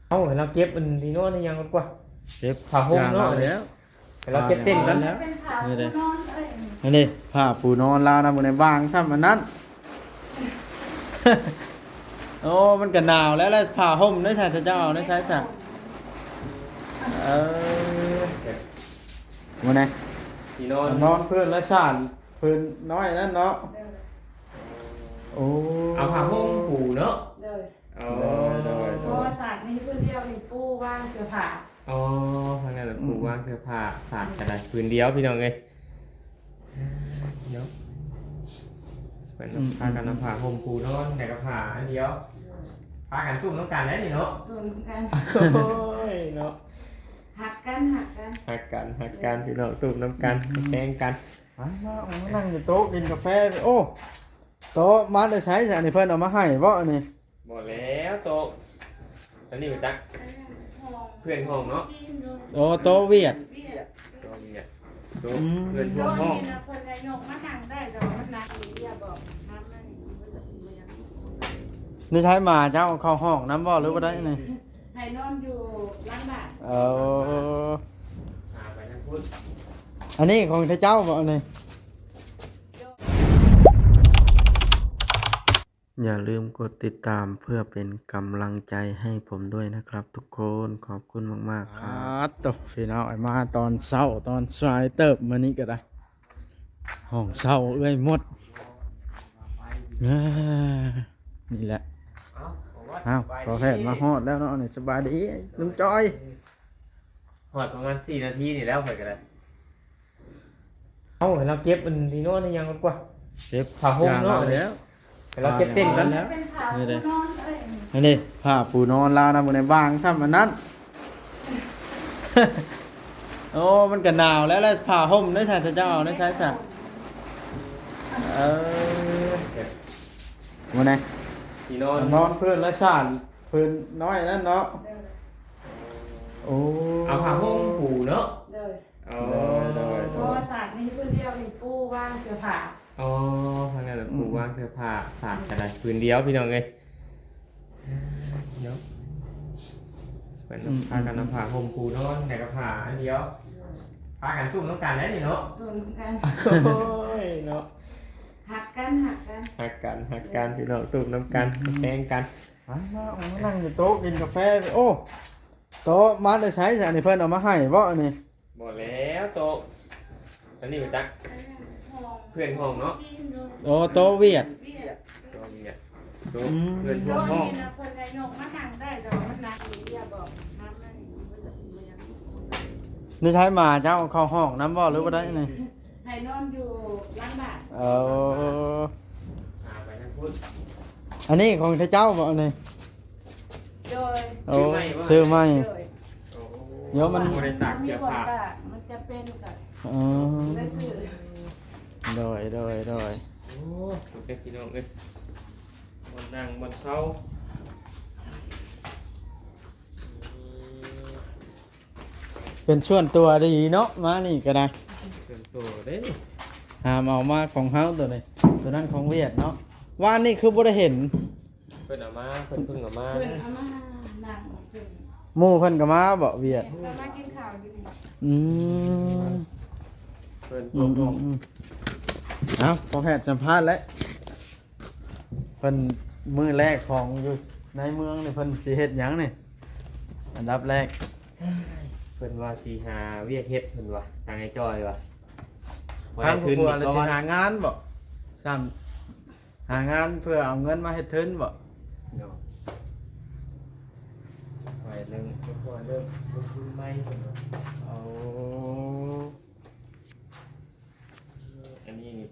ເອົາ ໃຫ້ລາວເກັບອັນທີ່ນອນອີ່ຫຍັງກ່ອນກວ່າ ເກັບຜ້າຫົ່ມເນາະ ຢ່າງລາວແລ້ວ ໃຫ້ລາວເກັບເຕັນກ່ອນ ເອົາ ເປັນຜ້າປູນອນເອີຍ ນີ້ເດ້ ຜ້າປູນອນລາວນະ ບໍ່ໄດ້ວາງຊ້ຳອັນນັ້ນ ໂອ້ ມັນກໍໜາວແລ້ວ ແລ້ວຜ້າຫົ່ມໄດ້ໃສ ເຈົ້າເອົາໄດ້ໃສຊະ ເອີ ມື້ນີ້ ທີ່ນອນ ນອນພື້ນລະຊານ ພື້ນນ້ອຍນັ້ນເນາະ ໂອ້ ເອົາຜ້າຫົ່ມປູເນາະ ໂດຍ ໂດຍ ໂດຍ ໂດຍ ເພາະວ່າຊານນີ້ພື້ນດຽວນີ້ປູວາງເສື້ອຜ້າ ອໍ ທາງນັ້ນແຫຼະ ອືມ ປູວາງເສື້ອຜ້າ ຊານກໍໄດ້ພື້ນດຽວ ພີ່ນ້ອງເອີຍ ເນາະ ເພິ່ນ ອືມ ພາກັນເອົາຜ້າຫົ່ມປູນອນ ແລ້ວກໍຜ້າອັນດຽວ ພາກັນຕຸ້ມນຳກັນໄດ໋ນີ້ເນາະ ຕຸ້ມນຳກັນ ໂອ້ຍເນາະ ຮັກກັນ ຮັກກັນ ຮັກກັນ ຮັກກັນ ພີ່ນ້ອງ ຕຸ້ມນຳກັນ ອືມ ແພງກັນ ມາ ມາ ມານັ່ງຢູ່ໂຕະກິນກາແຟ ໂອ້ ໂຕະມາແຕ່ໃສຊະ ອັນນີ້ເພິ່ນເອົາມາໃຫ້ບໍ່ ອັນນີ້ ບໍ່ແລ້ວ ໂຕະ ອັນນີ້ມາຈາກເພື່ອນຫ້ອງເນາະ ໂອ້ ໂຕະຫວຽດ ໂຕະຫວຽດ ໂຕະ ອືມ ເພື່ອນຮ່ວມຫ້ອງ ໂຕະນີ້ນະ ເພິ່ນກໍຍົກມານັ່ງໄດ້ ແຕ່ວ່າມັນໜັກອີ່ເດຍ ບອກນຳນັ້ນ ນີ້ໃຊ້ໝາເຈົ້າເຂົ້າຫ້ອງນຳບໍ່ ຫຼືບໍ່ໄດ້ນີ້ ໃຫ້ນອນຢູ່ຫຼັງບ້ານ ເອີ ພາໄປທາງພຸ້ນ ອັນນີ້ຂອງເຈົ້າບໍ່ ອັນນີ້? อย่าลืมกดติดตามเพื่อเป็นกำลังใจให้ผมด้วยนะครับทุกคน ขอบคุณมากๆ ครับ อาโต พี่น้อง มาตอนเช้า ตอนสายเติบมื้อนี้ก็ได้ ห้องเช่าเอื้อยหมด อ่า นี่แหละ เอ้า อ้าว สบายดี พ่อแพทย์มาฮอดแล้วเนาะ นี่ สบายดี ลุงจอย ฮอดประมาณสี่นาทีนี่แล้ว ข้อยก็ได้ ເອົາ ໃຫ້ລາວເກັບອັນທີ່ນອນອີ່ຫຍັງກ່ອນກວ່າ ເກັບຜ້າຫົ່ມເນາະ ຢ່າງລາວແລ້ວ ໃຫ້ລາວເກັບເຕັນກ່ອນ ເປັນຜ້າປູນອນເອີຍ ນີ້ເດ້ ຜ້າປູນອນລາວນະ ບໍ່ໄດ້ວາງຊ້ຳອັນນັ້ນ ໂອ້ ມັນກໍໜາວແລ້ວ ແລ້ວຜ້າຫົ່ມໄດ້ໃສ ເຈົ້າເອົາໄດ້ໃສຊະ ເອີ ມື້ນີ້ ທີ່ນອນ ນອນພື້ນລະຊານ ພື້ນນ້ອຍນັ້ນເນາະ ໂອ້ ເອົາຜ້າຫົ່ມປູເນາະ ໂດຍ ໂອ້ ໂດຍ ໂດຍ ເພາະວ່າຊານນີ້ພື້ນດຽວນີ້ປູວາງເສື້ອຜ້າ ອໍ ທາງນັ້ນແຫຼະ ອືມ ປູວາງເສື້ອຜ້າ ຊານກໍໄດ້ພື້ນດຽວ ພີ່ນ້ອງເອີຍ ເນາະ ເພິ່ນ ອືມ ພາກັນເອົາຜ້າຫົ່ມປູນອນ ແລ້ວກໍຜ້າອັນດຽວ ພາກັນຕຸ້ມນຳກັນໄດ໋ນີ້ເນາະ ຕຸ້ມນຳກັນ ໂອ້ຍເນາະ ຮັກກັນ ຮັກກັນ ຮັກກັນ ຮັກກັນ ພີ່ນ້ອງ ຕຸ້ມນຳກັນ ອືມ ແພງກັນ ມາ ມາ ມານັ່ງຢູ່ໂຕະກິນກາແຟ ໂອ້ ໂຕະມາແຕ່ໃສຊະ ອັນນີ້ເພິ່ນເອົາມາໃຫ້ບໍ່ ອັນນີ້? ບໍ່ແລ້ວ ໂຕະ ອັນນີ້ມາຈາກເພື່ອນຫ້ອງເນາະ ໂອ້ ໂຕະຫວຽດ ໂຕະຫວຽດ ໂຕະ ອືມ ເພື່ອນຮ່ວມຫ້ອງ ໂຕະນີ້ນະ ເພິ່ນກໍຍົກມານັ່ງໄດ້ ແຕ່ວ່າມັນໜັກອີ່ເດຍ ບອກນຳນັ້ນ ນີ້ໃຊ້ໝາເຈົ້າເຂົ້າຫ້ອງນຳບໍ່ ຫຼືບໍ່ໄດ້ນີ້? ໃຫ້ນອນຢູ່ຫຼັງບ້ານ ເອີ ພາໄປທາງພຸ້ນ ອັນນີ້ຂອງເຈົ້າບໍ່ ອັນນີ້? ໂດຍ ໂອ້ ຊື້ໃໝ່ບໍ່ ຊື້ໃໝ່ ໂດຍ ໂອ້ ດຽວມັນ ມັນບໍ່ໄດ້ຕາກເສື້ອຜ້າ ມັນຈະເປັນກໍ ອໍ ໄດ້ຊື້ ໂດຍ ໂດຍ ໂດຍ ໂອ້ ໂອເຄ ພີ່ນ້ອງເອີຍ ບ່ອນນັ່ງ ບ່ອນເຊົາ ເປັນສ່ວນຕົວດີເນາະ ມານີ້ກໍໄດ້ ສ່ວນຕົວເດ້ ຫາມເອົາມາຂອງເຮົາຕົວນີ້ ຕົວນັ້ນຂອງຫວຽດເນາະ ວານນີ້ຄືບໍ່ໄດ້ເຫັນ ເພິ່ນເອົາມາ ເພິ່ນເພິ່ງເອົາມາ ເພິ່ນເອົາມານັ່ງເພິ່ນ ໝູ່ເພິ່ນກໍມາບໍ່ ຫວຽດ ແມ່ນ ເພິ່ນມາກິນຂ້າວຢູ່ນີ້ ອືມ ເພິ່ນ ອືມ ອືມ ອືມ ເອົາ ພໍ່ແພດສຳພາດແລ້ວ ເພິ່ນ ມື້ແລກຂອງຢູ່ໃນເມືອງນີ້ ເພິ່ນຊິເຮັດຫຍັງນີ້? ອັນດັບແລກ ເພິ່ນວ່າຊິຫາວຽກເຮັດ ເພິ່ນວ່າ ທາງອ້າຍຈ້ອຍວ່າ ທາງຜູ້ຜົວລະຊິຫາງານບໍ່? ຊ້ຳ ຫາງານເພື່ອເອົາເງິນມາເຮັດທຶນບໍ່? ໂດຍ ຂ້ອຍເລີ່ມ ຂ້ອຍເລີ່ມລົງທຶນໃໝ່ ເພິ່ນວ່າ ໂອ້ ອັນນີ້ນີ້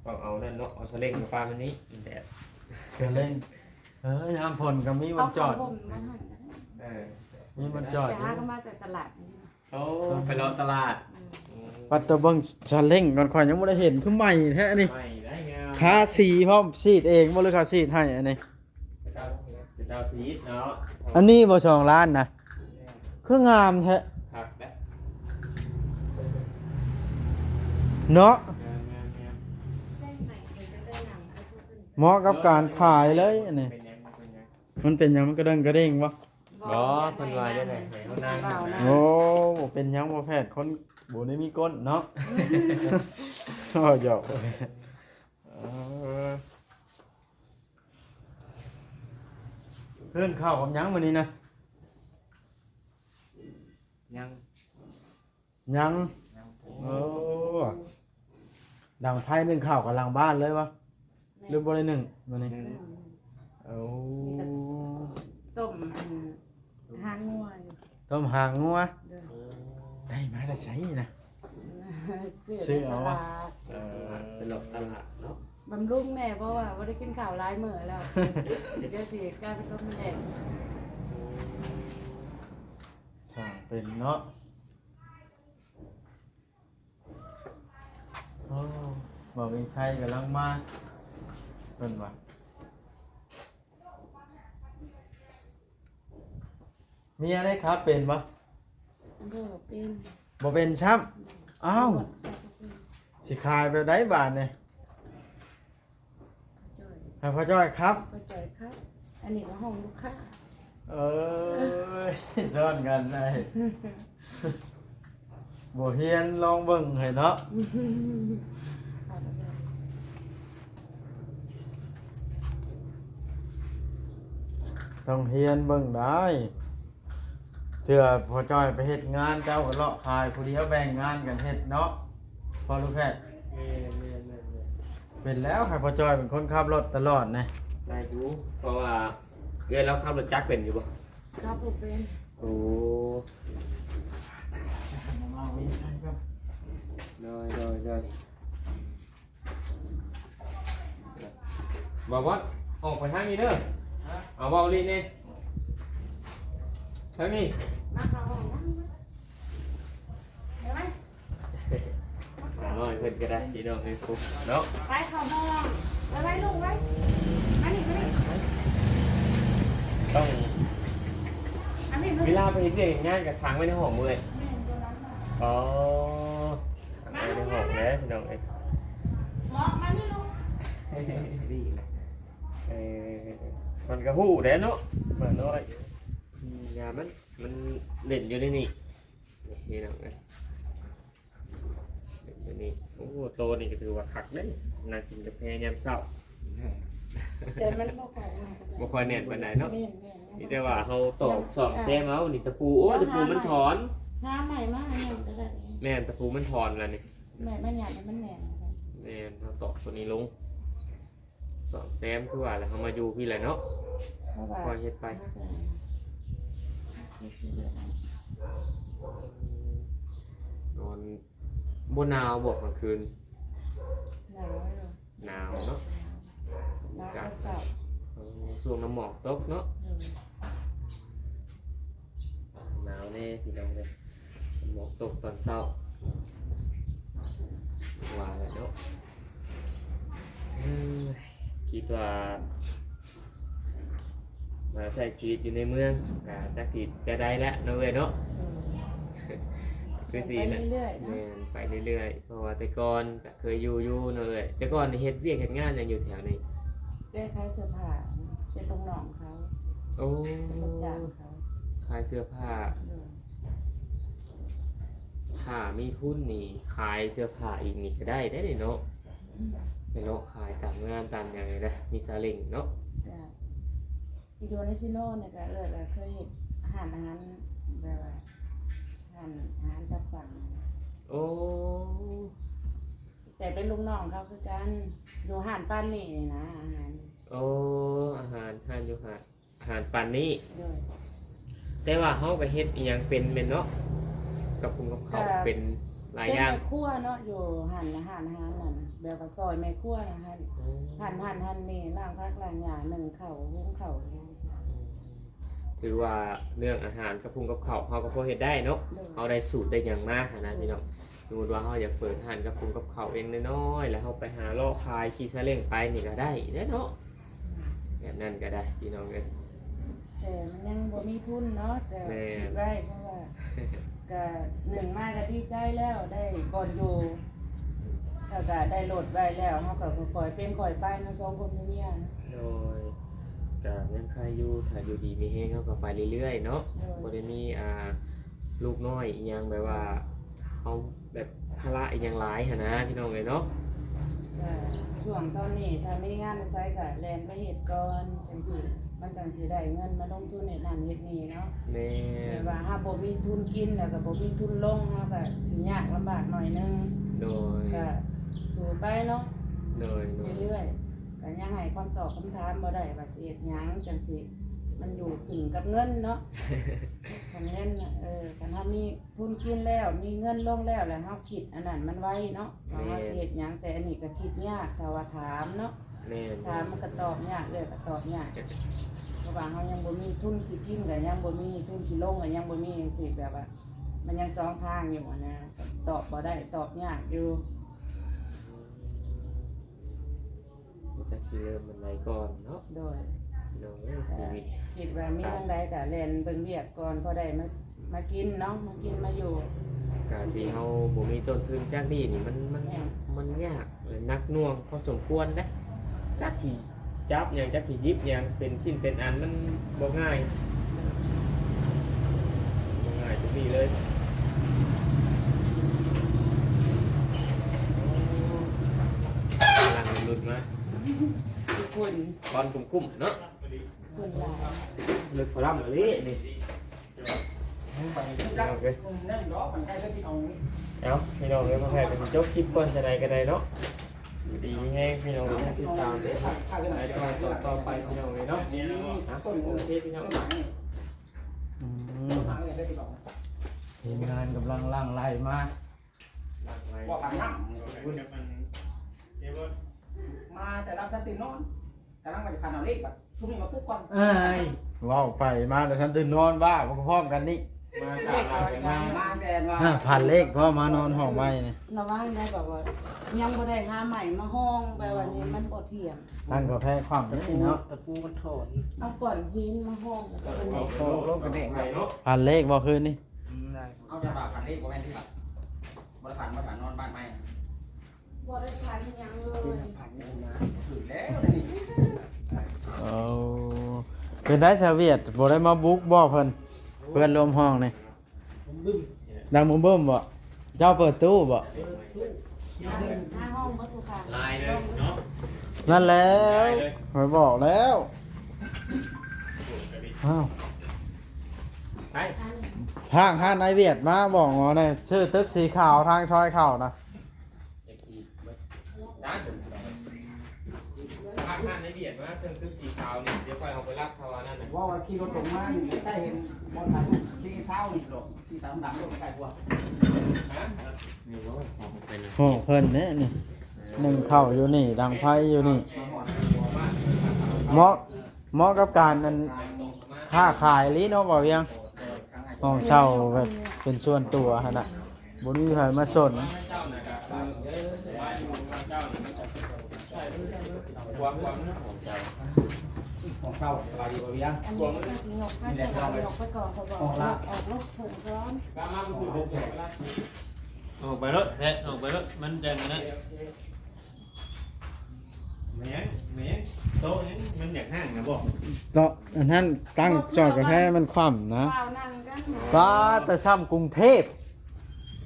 ຕ້ອງເອົານັ້ນເນາະ ເອົາສະເລັງມາປານນີ້ ແດດ ສະເລັງ ເອີ ຍາມຝົນກໍມີບ່ອນຈອດ ເອົາຜ້າຫົ່ມມາໃຫ້ ເອີ ມີບ່ອນຈອດ ແຕ່ຫາກໍມາແຕ່ຕະຫຼາດນີ້ ໂອ້ ໄປເລາະຕະຫຼາດ ອືມ ອືມ ປັດຕະເບິ່ງສະເລັງກ່ອນ ຂ້ອຍຍັງບໍ່ໄດ້ເຫັນ ຄືໃໝ່ແທ້ນີ້ ໃໝ່ໄດ໋ງາມ ທາສີພ້ອມ ສີດເອງບໍ່ ຫຼືເຂົາສີດໃຫ້ອັນນີ້? ເຈົ້າ ເຈົ້າສີດເນາະ ອັນນີ້ບໍ່ ສອງລ້ານນະ ຄືງາມແທ້ ຄັກເດ້ ເນາະ ງາມ ງາມ ງາມ ເໝາະກັບການຂາຍເລີຍອັນນີ້ ເປັນຫຍັງ ມັນເປັນຫຍັງ ມັນເປັນຫຍັງ ມັນກະເດີງກະເດ້ງບໍ່? ບໍ່ ບໍ່ ເພິ່ນວ່າຈັ່ງໃດ ໃຫ້ເຮົານັ່ງນະ. ໂອ້ ບໍ່ເປັນຫຍັງ ບໍ່ແພດ ຄົນບໍ່ໄດ້ມີກົ້ນເນາະ. ເວົ້າຫຍອກ. ເອີ ເຮືອນເຂົ້າກັບຫຍັງມື້ນີ້ນະ? ຍັງ ຍັງ ຍັງ. ໂອ້ ດັງໄຟໜຶ້ງເຂົ້າກັນຫຼັງບ້ານເລີຍວະ? ແມ່ນ ຫຼືບໍ່ໄດ້ໜຶ້ງມື້ນີ້? ໜຶ້ງ. ໂອ້ ມີແຕ່ຕົ້ມອັນຫາງົວຢູ່. ຕົ້ມຫາງົວ? ໂດຍ. ໄດ້ມາແຕ່ໃສນະ? ຊື້ ຊື້ເອົາວະ? ຕະຫຼາດ. ເອີ ໄປເລາະຕະຫຼາດເນາະ. ບຳລຸງແດ່ ເພາະວ່າບໍ່ໄດ້ກິນເຂົ້າຫຼາຍມື້ແລ້ວ. ດຽວຊິກາຍເປັນລົມແດດ. ຊ່າງເປັນເນາະ. ໂອ້ ບ່າວວິໄຊກຳລັງມາ ເພິ່ນວ່າ. ເມຍໄດ້ຂັບເປັນບໍ່? ບໍ່ເປັນ. ບໍ່ເປັນຊ້ຳ? ອ້າວ ບໍ່ເປັນ. ຊິຂາຍແບບໃດບາດນີ້? ໃຫ້ພໍ່ຈ້ອຍຂັບ. ພໍ່ຈ້ອຍຂັບ. ອັນນີ້ກໍຫ້ອງລູກຄ້າ. ເອີຍ ຊ້ອນກັນໄດ້. ບໍ່ຮຽນ ລອງເບິ່ງໃຫ້ເນາະ. ຕ້ອງຮຽນເບິ່ງໄດ໋. ເທື່ອພໍ່ຈ້ອຍໄປເຮັດງານ ເຈົ້າກໍເລາະຂາຍຜູ້ດຽວ ແບ່ງງານກັນເຮັດເນາະ ພໍ່ລູກແພດ. ແມ່ນໆໆໆ. ເປັນແລ້ວ ໃຫ້ພໍ່ຈ້ອຍເປັນຄົນຂັບລົດຕະຫຼອດນະ. ໄດ້ຢູ່ ເພາະວ່າເອື້ອຍລາວຂັບລົດຈັກເປັນຢູ່ບໍ່? ຂັບບໍ່ເປັນ. ໂອ້ ໂດຍໆໆ. ບ່າວບອດ ອອກໄປທາງນີ້ເດີ. ເອົາ ເວົ້າລີ້ແນ່ ທາງນີ້. ມາເຂົ້າຫ້ອງນຳ ໄປໄວ. ໜ້ອຍເພິ່ນກໍໄດ້ ພີ່ນ້ອງເອີຍ ເນາະ. ໄປເຂົ້າຫ້ອງ ໄປໄວລູກໄວ. ມານີ້ ມານີ້ ຕ້ອງ ອັນນີ້ ເວລາໄປເຮັດວຽກເຮັດງານກໍຂັງໄວ້ໃນຫ້ອງເລີຍ. ແມ່ນ ໂຕນັ້ນນະ. ອໍ ມາ ໃນຫ້ອງເດ້ ພີ່ນ້ອງເອີຍ. ເໝາະ ມານີ້ລູກ. ເອີ ມັນກໍຮູ້ແຫຼະເນາະ ໝານ້ອຍ. ອືມ ຢ່າມັນ ມັນເລ່ນຢູ່ໃນນີ້ ພີ່ນ້ອງເອີຍ ເລ່ນຢູ່ໃນນີ້. ໂອ້ ໂຕນີ້ກໍຖືວ່າຄັກເດ້ ນັ່ງກິນກາແຟຍາມເຊົ້າ. ແຕ່ມັນບໍ່ຄ່ອຍ ບໍ່ຄ່ອຍແໜ້ນປານໃດເນາະ. ແມ່ນໆ ມີແຕ່ວ່າເຮົາຕອກ ເຮົາສ້ອມແຊມເອົາ. ນີ້ຕະປູ ໂອ້ ຕະປູມັນຖອນ ຫາໃໝ່ມາ ອັນນັ້ນກໍໄດ້. ແມ່ນ ຕະປູມັນຖອນລະນີ້ ແມ່ນ ມາຫຍັດໃຫ້ມັນແໜ້ນ. ແມ່ນ ເຮົາຕອກຕົວນີ້ລົງ ສ້ອມແຊມ ຄືວ່າແຫຼະ ເຮົາມາຢູ່ພີ້ແຫຼະເນາະ. ເຮົາກໍຄ່ອຍເຮັດໄປ ນອນ ບໍ່ໜາວບໍ່ກາງຄືນ? ໜາວຢູ່. ໜາວເນາະ ໜາວຕອນເຊົ້າ. ເອີ ຊ່ວງນ້ຳໝອກຕົກເນາະ. ໂດຍ. ໜາວແນ່ພີ່ນ້ອງເອີຍ ໝອກຕົກຕອນເຊົ້າ ວ່າແຫຼະເນາະ. ເອີ ຄິດວ່າມາໃຊ້ຊີວິດຢູ່ໃນເມືອງ ກະຈັກຊິຈະໄດ້ແຫຼະເນາະເອື້ອຍເນາະ. ໂດຍ. ຄືຊິ ໄປເລື້ອຍໆເນາະ. ແມ່ນ ໄປເລື້ອຍໆ ເພາະວ່າແຕ່ກ່ອນ ເຄີຍຢູ່ຢູ່ເນາະເອີຍ. ແຕ່ກ່ອນນີ້ເຮັດວຽກເຮັດງານຫຍັງຢູ່ແຖວນີ້? ແຕ່ຂາຍເສື້ອຜ້າ ເປັນລູກນ້ອງເຂົາ. ໂອ້ ເປັນລູກຈ້າງເຂົາ ຂາຍເສື້ອຜ້າ. ໂດຍ. ຖ້າມີທຶນນີ້ຂາຍເສື້ອຜ້າອີກນີ້ກໍໄດ້ເດ້ເນາະ. ອືມ ໄປເລາະຂາຍຕາມງານຕາມຫຍັງນີ້ນະ ມີຊາເລັງເນາະ. ຈ້າ. ຢູ່ໃນຊີໂນນີ້ກໍເອື້ອຍກໍເຄີຍເຮັດຮ້ານອາຫານ ແບບວ່າຮ້ານອາຫານຕາມສັ່ງ. ໂອ້ ແຕ່ເປັນລູກນ້ອງເຂົາຄືກັນ ຢູ່ຮ້ານປານນີ້ນີ້ນະ ອາຫານ. ໂອ້ ອາຫານ ຮ້ານຢູ່ຮ້ານ ອາຫານປານນີ້. ໂດຍ. ແຕ່ວ່າເຮົາກໍເຮັດອີ່ຫຍັງເປັນແມ່ນເນາະ ກັບປຸງກັບເຂົ້າ ກໍເປັນຫຼາຍຢ່າງ ເປັນແມ່ຄົວເນາະ ຢູ່ຮ້ານອາຫານ ຮ້ານອາຫານນັ້ນ ແບບວ່າຊ່ອຍແມ່ຄົວຫັ້ນ. ອືມ. ຫັ້ນ ຫັ້ນ ຫັ້ນແມ່ ລ້າງຜັກລ້າງຫຍ້າ ໜຶ້ງເຂົ້າ ຫຸງເຂົ້າ. ອືມ. ຖືວ່າເລື່ອງອາຫານກັບປຸງກັບເຂົ້າ ເຮົາກໍພໍເຮັດໄດ້ເນາະ. ໂດຍ. ເຮົາໄດ້ສູດໄດ້ຫຍັງມາຫັ້ນນະ ໂດຍ ພີ່ນ້ອງ. ສົມມຸດວ່າເຮົາຢາກເປີດຮ້ານກັບປຸງກັບເຂົ້າເອງນ້ອຍໆ ແລ້ວເຮົາໄປຫາເລາະຂາຍຂີ່ຊາເລັງໄປນີ້ກໍໄດ້ເດ້ເນາະ. ແບບນັ້ນກໍໄດ້ພີ່ນ້ອງເອີຍ ແຕ່ມັນຍັງບໍ່ມີທຶນເນາະ. ແຕ່ ແມ່ນ ຄິດໄວ້ ເພາະວ່າ ກໍໜຶ່ງມາກໍດີໃຈແລ້ວ ໄດ້ບ່ອນຢູ່ ແລ້ວກໍໄດ້ລົດໄວ້ແລ້ວ ເຮົາກໍຄ່ອຍເປັນຄ່ອຍໄປເນາະ ສອງຄົນເມຍ. ໂດຍ. ກະຍັງໄຄຢູ່ ຖ້າຢູ່ດີມີແຮງເຮົາກໍໄປເລື້ອຍໆເນາະ ໂດຍ ບໍ່ໄດ້ມີ ອ່າ ລູກນ້ອຍອີ່ຫຍັງ ແບບວ່າເຮົາແບບພາລະອີ່ຫຍັງຫຼາຍຫັ້ນນະ ພີ່ນ້ອງເອີຍເນາະ. ກະຊ່ວງຕອນນີ້ຖ້າມີງານໃສກໍແລ່ນໄປເຮັດກ່ອນ ຈັ່ງຊີ້ມັນຈັ່ງຊິໄດ້ເງິນມາລົງທຶນເຮັດນັ້ນເຮັດນີ້ເນາະ. ແມ່ນ ແບບວ່າເຮົາບໍ່ມີທຶນກິນ ແລ້ວກໍບໍ່ມີທຶນລົງ ເຮົາກໍຊິຍາກລຳບາກໜ້ອຍໜຶ່ງ. ໂດຍ ກໍສູ້ໄປເນາະ. ໂດຍໆ ເລື້ອຍໆ ກໍຍັງໃຫ້ຄຳຕອບຄຳຖາມບໍ່ໄດ້ວ່າຊິເຮັດຫຍັງ ຈັ່ງຊີ້ ມັນຢູ່ຂຶ້ນກັບເງິນເນາະ. ຄັນເງິນ ເອີ ຄັນເຮົາມີ ທຸນກິນແລ້ວ ມີເງິນລົງແລ້ວ ແລ້ວເຮົາຄິດອັນນັ້ນມັນໄວເນາະ ວ່າເຮົາ ແມ່ນ ຊິເຮັດຫຍັງ. ແຕ່ອັນນີ້ກໍຄິດຍາກ ຖ້າວ່າຖາມເນາະ. ແມ່ນ ຖາມມັນກໍຕອບຍາກ ເອື້ອຍກໍຕອບຍາກ ເພາະວ່າເຮົາຍັງບໍ່ມີທຶນຊິກິນ ກໍຍັງບໍ່ມີ ທຶນຊິລົງກໍຍັງບໍ່ມີ ຈັ່ງຊີ້. ແບບວ່າມັນຍັງສອງທາງຢູ່ຫັ້ນນະ ຕອບບໍ່ໄດ້ ຕອບຍາກຢູ່. ບໍ່ຈັກຊິເລີ່ມອັນໃດກ່ອນເນາະ. ໂດຍ ໂດຍ ຊີວິດ ຄິດວ່າມີທາງໃດກໍແລ່ນເບິ່ງວຽກກ່ອນ ພໍໄດ້ມາ ມາກິນເນາະ ມາກິນມາຢູ່. ການທີ່ເຮົາບໍ່ມີຕົ້ນທຶນຈັກນີ້ນີ້ ມັນ ມັນ ແມ່ນ ມັນຍາກ ແລະ ໜັກໜ່ວງພໍສົມຄວນເດ້. ຈັກຊິຈັບຫຍັງ ຈັກຊິຫຍິບຫຍັງເປັນຊິ້ນເປັນອັນ ມັນບໍ່ງ່າຍ ບໍ່ງ່າຍຕົງນີ້ເລີຍ. ກຳລັງຫຼຸດມາ ທຸກຄົນ ຄວັນກຸ້ມໆເນາະ ຄົນຫຼາຍ ເລິກພະລຳອີ່ຫຼີນີ້. ເອົາ ພີ່ນ້ອງເອີຍ ພໍ່ແພດກໍຊິຈົບຄລິບກ່ອນ ຈັ່ງໃດກໍໄດ້ເນາະ. ດີມີແຮງພີ່ນ້ອງ ຕິດຕາມເດີ ໃນຕອນຕໍ່ໆໄປ ພີ່ນ້ອງເອີຍເນາະ. ອ່ະ ໂອເຄ ພີ່ນ້ອງ ອືມ ທີມງານກຳລັງຫຼັ່ງໄຫຼມາ. ບໍ່ ຄັນນຳ ມາແຕ່ລະຊັ້ນຕື່ນນອນ ກຳລັງວ່າຊິຄັນເອົາເລກ ບັດຊຸມນີ້ມາປຸກກ່ອນ. ອ້າຍ ເວົ້າໄປມາແຕ່ຊັ້ນຕື່ນນອນ ວ່າບໍ່ພ້ອມກັນນີ້ ມາຕາມຫຼັງກັນມາ ມາແຕ່ວ່າ ຮະ ພັນເລກພໍມານອນຫ້ອງໃໝ່ນີ້ ລະວັງໄດ້ ແບບວ່າຍັງບໍ່ໄດ້ຫາໄມ້ມາຫ້ອງ ແບບວ່ານີ້ມັນບໍ່ທຽງ. ຕັ້ງກາແຟຄວ່ຳນີ້ເນາະ ຕະປູມັນຖອນ ເອົາກ້ອນຫີນມາຫ້ອງ ແລ້ວກໍເອົາໂຕລົງກັນເດ້. ພັນເລກບໍ່ຄືນນີ້? ອືມ ໄດ້ ເອົາ ຈະວ່າຝັນເດ້ ບໍ່ແມ່ນທີ່ວ່າ ບໍ່ໄດ້ຝັນ ບໍ່ໄດ້ຝັນ ນອນບ້ານໃໝ່ ບໍ່ໄດ້ຝັນຫຍັງເລີຍ ຝັນຫຍັງນະ ຖືກແລ້ວນີ້. ເອົາ ເປັນໄດສາວຽດ ບໍ່ໄດ້ມາບຸກບໍ່ເພິ່ນ ເພື່ອນລວມຫ້ອງນີ້? ດັງບຶ້ມໆບໍ່? ເຈົ້າເປີດຕູ້ບໍ່? ຫາຫ້ອງເບິດທຸກຄັ້ງ ຫຼາຍເລີຍເນາະ. ນັ້ນແຫຼະ ຫຼາຍເລີຍ ຂ້ອຍບອກແລ້ວ. ອ້າວ ໄປ ທາງຮ້ານອ້າຍຫວຽດມາບອກເອົາແດ່ ຊື້ຕຶກສີຂາວທາງຊອຍເຂົ້ານະ. ເອັຟຊີ ເບິດ ຮ້ານ ທາງຮ້ານອ້າຍຫວຽດມາຊື້ຕຶກສີຂາວນີ້ ດຽວຂ້ອຍເອົາໄປລັບເຂົາອັນນັ້ນນະ. ວ່າ ວ່າຂີ່ລົດຕົງມານີ້ ໃກ້ເຫັນບໍ່ທັນ ທີ່ເຊົ້ານີ້ໂລດ ທີ່ຕາມດຳໂລດໃກ້ກວ່າ ຮະ ນີ້ບໍ່ ຫ້ອງເພິ່ນເດ້ນີ້ ໜຶ້ງເຂົ້າຢູ່ນີ້ ດັງໄຟຢູ່ນີ້ ເໝາະ ເໝາະກັບການອັນຄ້າຂາຍອີ່ຫຼີເນາະ ບ່າວວຽງ. ຫ້ອງເຊົ່າແບບເປັນສ່ວນຕົວຫັ້ນນະ ບໍ່ມີໃຜມາສົນ. ຫ້ອງເຊົ່າ ສະບາຍດີບໍ່ວຽງ? ອັນນີ້ກໍຊິຍົກ ນີ້ແຫຼະ ເອົາໄປກ່ອນ ເຂົາບອກ ອອກລົດເພິ່ນກ່ອນ. ອອກໄປໂລດແພະ ອອກໄປໂລດ ມັນຈັ່ງນັ້ນ. ແມ່ນ ແມ່ນ ໂຕະຫຍັງມັນຢາກຫ້າງນະບໍ? ໂຕະອັນນັ້ນຕັ້ງຈອດກາແຟມັນຄວ່ຳນະ. ວ້າວ ນັ່ງກັນ ປ້າ ແຕ່ຊ່ຳກຸງເທບ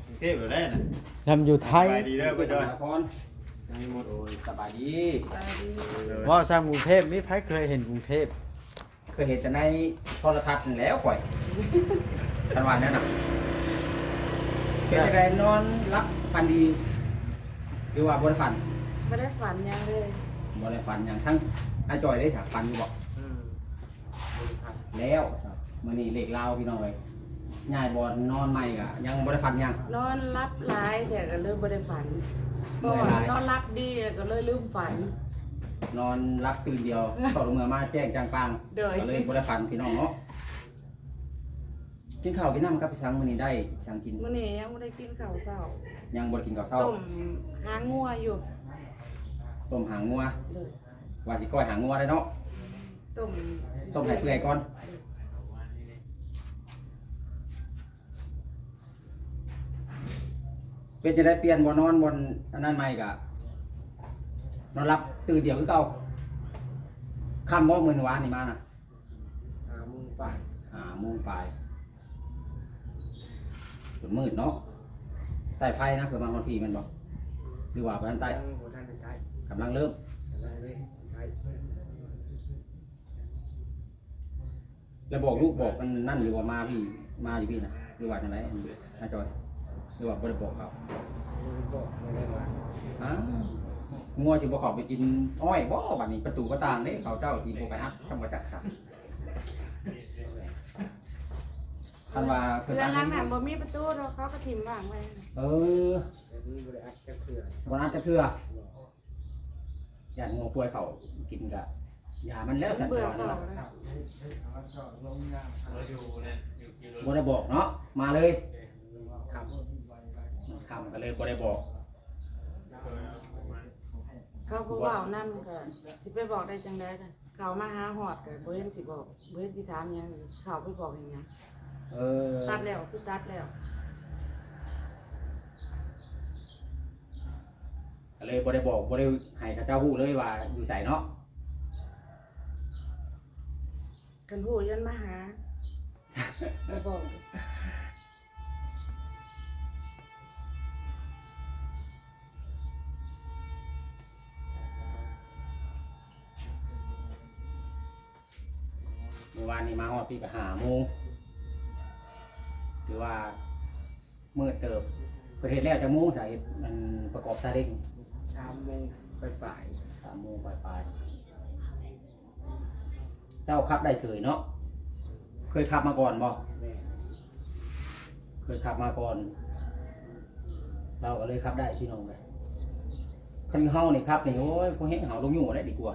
ກຸງເທບແລ້ວນະ ຊ່ຳຢູ່ໄທ. ສະບາຍດີເດີ ປ້າຈອຍ ໂອ້ຍ ສະບາຍດີ ສະບາຍດີ. ເວົ້າຊ່ຳກຸງເທບ ມີໃຜເຄີຍເຫັນກຸງເທບ? ເຄີຍເຫັນແຕ່ໃນໂທລະທັດຫັ້ນແຫຼ້ວຂ້ອຍ ຄັນວ່າແນວນັ້ນ. ເປັນຈັ່ງໃດ ນອນຫຼັບຝັນດີ ຫຼືວ່າບໍ່ໄດ້ຝັນ? ບໍ່ໄດ້ຝັນຫຍັງເລີຍ ບໍ່ໄດ້ຝັນຫຍັງ. ທັງອ້າຍຈອຍເດ້ ຝັນຢູ່ບໍ່? ອືມ ບໍ່ໄດ້ຝັນແລ້ວ. ມື້ນີ້ເລກລາວ ພີ່ນ້ອງເອີຍ ຍ້າຍບ່ອນນອນໃໝ່ກໍຍັງບໍ່ໄດ້ຝັນຫຍັງ. ນອນຫຼັບຫຼາຍແທ້ກໍເລີຍບໍ່ໄດ້ຝັນ ເພາະວ່ານອນຫຼັບດີແລ້ວກໍເລີຍລືມຝັນ. ນອນຫຼັບຕື່ນດຽວ ເຂົ້າເມືອມາແຈ້ງຈ່າງປ່າງ ໂດຍ ກໍເລີຍບໍ່ໄດ້ຝັນ ພີ່ນ້ອງເນາະ. ກິນເຂົ້າກິນນ້ຳກັບໄປສັງ? ມື້ນີ້ໄດ້ໄປສັງກິນ? ມື້ນີ້ຍັງບໍ່ໄດ້ກິນເຂົ້າເຊົ້າ ຍັງບໍ່ໄດ້ກິນເຂົ້າເຊົ້າ. ຕົ້ມຫາງງົວຢູ່ ຕົ້ມຫາງງົວ ໂດຍ ວ່າຊິກ້ອຍຫາງງົວໄດ້ເນາະ. ຕົ້ມ ຕົ້ມໃຫ້ເປື່ອຍກ່ອນ. ເປັນຈັ່ງໃດ ປ່ຽນບ່ອນນອນ ບ່ອນອັນນັ້ນໃໝ່ກະ ນອນຫຼັບຕື່ນດຽວຄືເກົ່າ. ຄ່ຳບໍ່ ມື້ວານນີ້ມານະ? ຫ້າໂມງປາຍ ຫ້າໂມງປາຍ ຈົນມືດເນາະ. ໃຕ້ໄຟນະ ເພື່ອມາຮອດພີ້ແມ່ນບໍ່? ຫຼືວ່າບໍ່ທັນໃຕ້? ຍັງບໍ່ທັນໄດ້ໃຕ້ ກຳລັງເລີ່ມ ກຳລັງເລີ່ມໃຕ້. ແລ້ວບອກລູກບອກອັນນັ້ນຢູ່ວ່າມາພີ້ ມາຢູ່ພີ້ນະ ຫຼືວ່າຈັ່ງໃດ ອາຈອຍ? ຫຼືວ່າບໍ່ໄດ້ບອກເຂົາ? ບໍ່ໄດ້ບອກ ບໍ່ໄດ້ວ່າ. ອ້າວ ງົວຊິບໍ່ເຂົ້າໄປກິນອ້ອຍບໍ່? ບັດນີ້ປະຕູປະຕ່າງເດ້ ເຂົາເຈົ້າຊິບໍ່ໄປອັດ ຈຳບໍ່ຈັກຄັບ. ຄັນວ່າເພິ່ນ ເຮືອນຫຼັງນັ້ນບໍ່ມີປະຕູດອກ ເຂົາກໍຖິ້ມວາງໄວ້. ເອີ ແຕ່ນີ້ບໍ່ໄດ້ອັດຈັກເທື່ອ ບໍ່ໄດ້ອັດຈັກເທື່ອ. ຢ້ານງົວປ່ວຍເຂົ້າກິນກະຢ່າມັນແລ້ວ ສັນ ເບື່ອເຂົາແລ້ວ. ບໍ່ໄດ້ບອກເນາະ ມາເລີຍ ຄ່ຳ ຄ່ຳກໍເລີຍບໍ່ໄດ້ບອກ. ເຂົາບໍ່ເວົ້ານຳກໍຊິໄປບອກໄດ້ຈັ່ງໃດລະ? ເຂົາມາຫາຮອດກໍບໍ່ເຫັນຊິບອກ ບໍ່ເຫັນຊິຖາມຫຍັງ ເຂົ້າໄປບອກເຮັດຫຍັງ? ເອີ ຕັດແລ້ວຄືຕັດແລ້ວ. ກໍເລີຍບໍ່ໄດ້ບອກ ບໍ່ໄດ້ໃຫ້ເຂົາເຈົ້າຮູ້ເລີຍວ່າຢູ່ໃສເນາະ. ຄັນຮູ້ຢ້ານມາຫາ ບໍ່ບອກ. ມື້ວານນີ້ມາຮອດພີ້ກໍຫ້າໂມງ ຖືວ່າມືດເຕີບ. ເພິ່ນເຮັດແລ້ວຈັກໂມງຊະ? ເຮັດອັນປະກອບຊາເລັງ ສາມໂມງປາຍໆ ສາມໂມງປາຍໆ. ເຈົ້າຂັບໄດ້ເສີຍເນາະ ເຄີຍຂັບມາກ່ອນບໍ່? ແມ່ນ ເຄີຍຂັບມາກ່ອນ ລາວກໍເລີຍຂັບໄດ້ພີ່ນ້ອງເອີຍ. ຄັນເຮົານີ້ຂັບນີ້ ໂອ້ຍ ພໍແຮງເຮົາລົງຢູ່ໄດ້ດີກວ່າ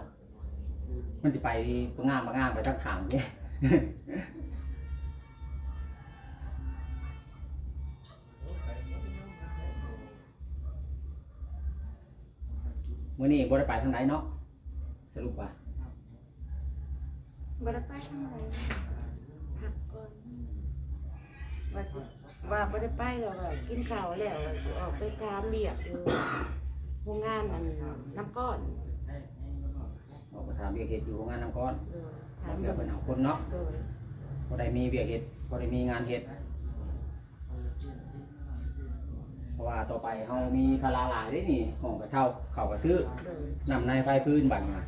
ມັນຊິໄປປະງາມປະງາມໄປທາງຂ້າງເດ້. ມື້ນີ້ບໍ່ໄດ້ໄປທາງໃດເນາະ ສະຫຼຸບວ່າ? ບໍ່ໄດ້ໄປທາງໃດ ພັກກ່ອນ ວ່າຊິ ວ່າບໍ່ໄດ້ໄປ ແລ້ວວ່າກິນເຂົ້າແລ້ວວ່າຊິອອກໄປຖາມວຽກຢູ່ໂຮງງານອັນນ້ຳກ້ອນ. ອອກໄປຖາມວຽກເຮັດຢູ່ໂຮງງານນ້ຳກ້ອນ. ໂດຍ ບາງເທື່ອເພິ່ນເອົາຄົນເນາະ. ໂດຍ ພໍໄດ້ມີວຽກເຮັດ ພໍໄດ້ມີງານເຮັດ. ເພາະວ່າຕໍ່ໄປເຮົາມີພາລະຫຼາຍເດ້ນີ້ ຫ້ອງກະເຊົ່າ ເຂົ້າກະຊື້. ໂດຍ ນ້ຳໃນໄຟຟືນບັດນີ້ນະ.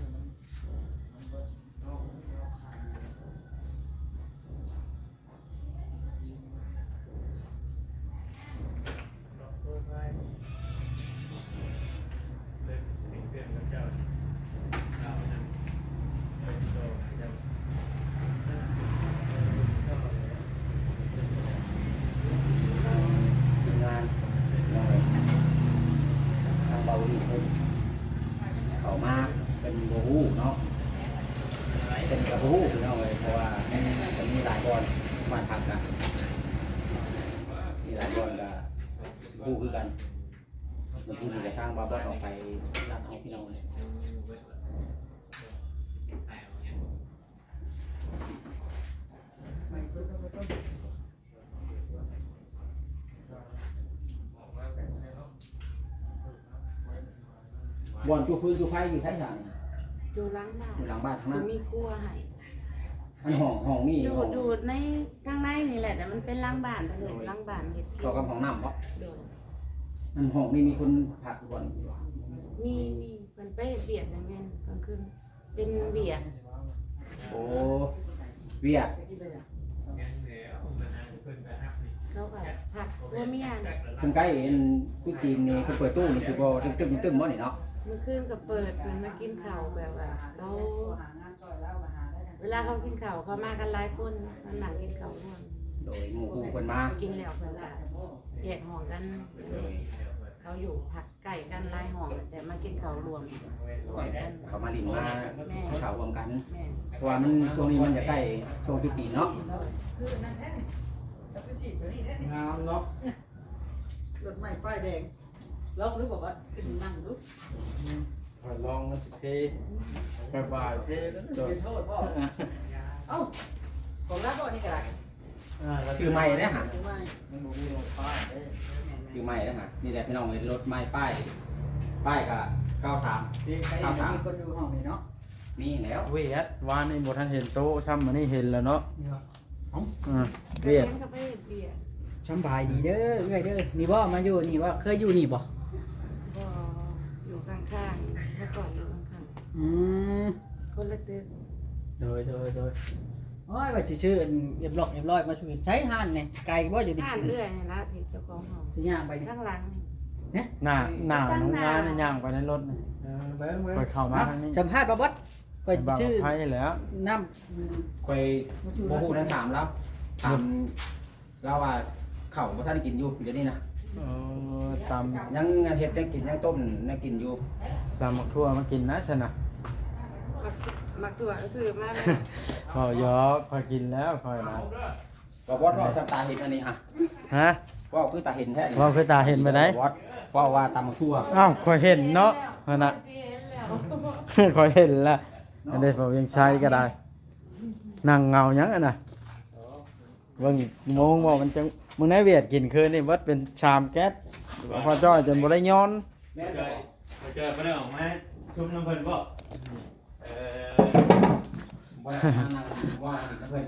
ທີມງານ ທາງເບົາອີເພິ່ນເຂົ້າມາ ເພິ່ນບໍ່ຮູ້ເນາະ ເພິ່ນກໍບໍ່ຮູ້ພີ່ນ້ອງເອີຍ ເພາະວ່າມັນຈະມີຫຼາຍບ່ອນ ບ້ານພັກກະມີຫຼາຍບ່ອນ ກະບໍ່ຮູ້ຄືກັນ. ເມື່ອກີ້ນີ້ກະທາງບ່າວບອດອອກໄປລັກເອົາພີ່ນ້ອງເອີຍ. ບ່ອນຈຸດຟືນຈຸດໄຟຢູ່ໃສຊະນີ້? ຢູ່ຫຼັງບ້ານ ຢູ່ຫຼັງບ້ານທາງນັ້ນ ຊິມີຄົວໃຫ້. ອັນຫ້ອງ ຫ້ອງນີ້ ຢູ່ ຫ້ອງ ຢູ່ໃນທາງໃນນີ້ແຫຼະ ແຕ່ມັນເປັນຫຼັງບ້ານ ເພິ່ນເຮັດຫຼັງບ້ານເຮັດກິນ ເຂົ້າກັບຫ້ອງນ້ຳບໍ? ໂດຍ. ອັນຫ້ອງນີ້ມີຄົນພັກຢູ່ບໍ່ນີ້? ມີ ມີ ເພິ່ນໄປເຮັດວຽກ ແມ່ນກາງຄືນ ເປັນວຽກ. ໂອ້ ວຽກ ເຂົາກໍພັກຜົວເມຍ. ເພິ່ນໃກ້ອັນຕຸດຈີນນີ້ ເພິ່ນເປີດຕູ້ນີ້ຊິບໍ່ຕຶ້ມໆໆບໍ່ນີ້ເນາະ? ມື້ຄືນກໍເປີດ ເພິ່ນມາກິນເຂົ້າແບບວ່າເຂົາ ເວລາເຂົາກິນເຂົ້າ ເຂົາມາກັນຫຼາຍຄົນ ມານັ່ງກິນເຂົ້າຮ່ວມ. ໂດຍ ໝູ່ຄູ່ເພິ່ນມາ ກິນແລ້ວເພິ່ນກໍແຍກຫ້ອງກັນ. ໂດຍ ເຂົາຢູ່ພັກ ໃກ້ກັນຫຼາຍຫ້ອງ ແຕ່ມາກິນເຂົ້າລວມ ເຂົາມາຫຼິ້ນມາ ແມ່ນ ກິນເຂົ້າລວມກັນ. ແມ່ນ ເພາະວ່າມັນ ຊ່ວງນີ້ມັນຈະໃກ້ຊ່ວງຕຸດຈີນເນາະ. ງາມເນາະ ລົດໃໝ່ປ້າຍແດງ ລອງດູບໍ່ວ່າຂຶ້ນນັ່ງດູ. ອືມ ຂ້ອຍລອງມັນຊິເພ ບາຍໆ ເພແລ້ວ ໂດຍ ເປັນໂທດບໍ່? ເອົ້າ ຂອງລາວບໍ່ນີ້ກໍໄດ້. ອ່າ ຊື້ໃໝ່ເດ້ຫະ ຊື້ໃໝ່ ມັນບໍ່ມີລົດປ້າຍເດ້ ຊື້ໃໝ່ເດ້ຫະ. ນີ້ແຫຼະພີ່ນ້ອງເອີຍ ລົດໃໝ່ປ້າຍ ປ້າຍກະເກົ້າສາມ ເກົ້າສາມ ມີຄົນຢູ່ຫ້ອງນີ້ເນາະ. ມີແລ້ວ ວຽດ ວານນີ້ບໍ່ທັນເຫັນໂຕະຊ້ຳ ມື້ນີ້ເຫັນແລ້ວເນາະ ເອີ ວຽດ ສຳບາຍດີເດີເອື້ອຍເດີ ນີ້ບໍ່ ມາຢູ່ນີ້ບໍ່ ເຄີຍຢູ່ນີ້ບໍ່? ບໍ່ ຢູ່ຂ້າງໆ ເມື່ອກ່ອນຢູ່ຂ້າງໆ ອືມ ຄົນລະຕຶກ ໂດຍໂດຍໂດຍ ໂອ້ຍ ວ່າຊິຊື້ອັນເອັມລັອກເອັມລອຍມາສູ່ ໃຊ້ຮ້ານນີ້ ໄກບໍ່ຢູ່ນີ້? ຮ້ານເອື້ອຍນີ້ລະ ທີ່ເຈົ້າຂອງຫ້ອງ ຊິຍ່າງໄປນີ້ ທາງຫຼັງນີ້ ໜ້າ ໜ້າໂຮງງານນີ້ ຍ່າງໄປໃນລົດນີ້ ເອີ ເບິ່ງໆ ຂ້ອຍເຂົ້າມາທາງນີ້ ສຳພາດບໍ່ບອດ ຂ້ອຍຊື້ໄປແລ້ວ ນ້ຳ ຂ້ອຍບໍ່ຮູ້ ນັ້ນຖາມລາວ ຖາມລາວວ່າເຂົ້າບໍ່ທັນໄດ້ກິນຢູ່ ດຽວນີ້ນະ ເອີ ຕຳ ຍັງເຮັດແນວກິນ ຍັງຕົ້ມແນວກິນຢູ່ ຕຳໝາກຖົ່ວມາກິນນະຊັ້ນນະ ໝາກຖົ່ວກໍຊື້ມາແລ້ວ ເວົ້າຢອກ ຂ້ອຍກິນແລ້ວຂ້ອຍນະ ບໍ່ບອດ ເວົ້າສ່ຳຕາເຫັນອັນນີ້ຫະ ຮະ ເວົ້າຄືຕາເຫັນແທ້ນີ້ ເວົ້າຄືຕາເຫັນປານໃດ? ບໍ່ບອດ ເວົ້າວ່າຕຳໝາກຖົ່ວ ອ້າວ ຂ້ອຍເຫັນເນາະ ຫັ້ນນະ ຂ້ອຍເຫັນລະ ອັນນີ້ ເວົ້າວຽງໄຊກໍໄດ້ ນັ່ງເງົາຫຍັງຫັ້ນນະ ເບິ່ງໂມງບໍ່ ມັນຈັ່ງ ມື້ໃນວຽດກິນຄືນນີ້ເບິດເປັນສາມແກັດ ພໍຈ່ອຍຈົນບໍ່ໄດ້ຍອນ ແມ່ນບໍ່? ພໍຈ່ອຍບໍ່ໄດ້ອອກມາຊຸມນຳເພິ່ນບໍ່? ເອີ ບໍ່ໄດ້ມານັ່ງວ່ານຳເພິ່ນ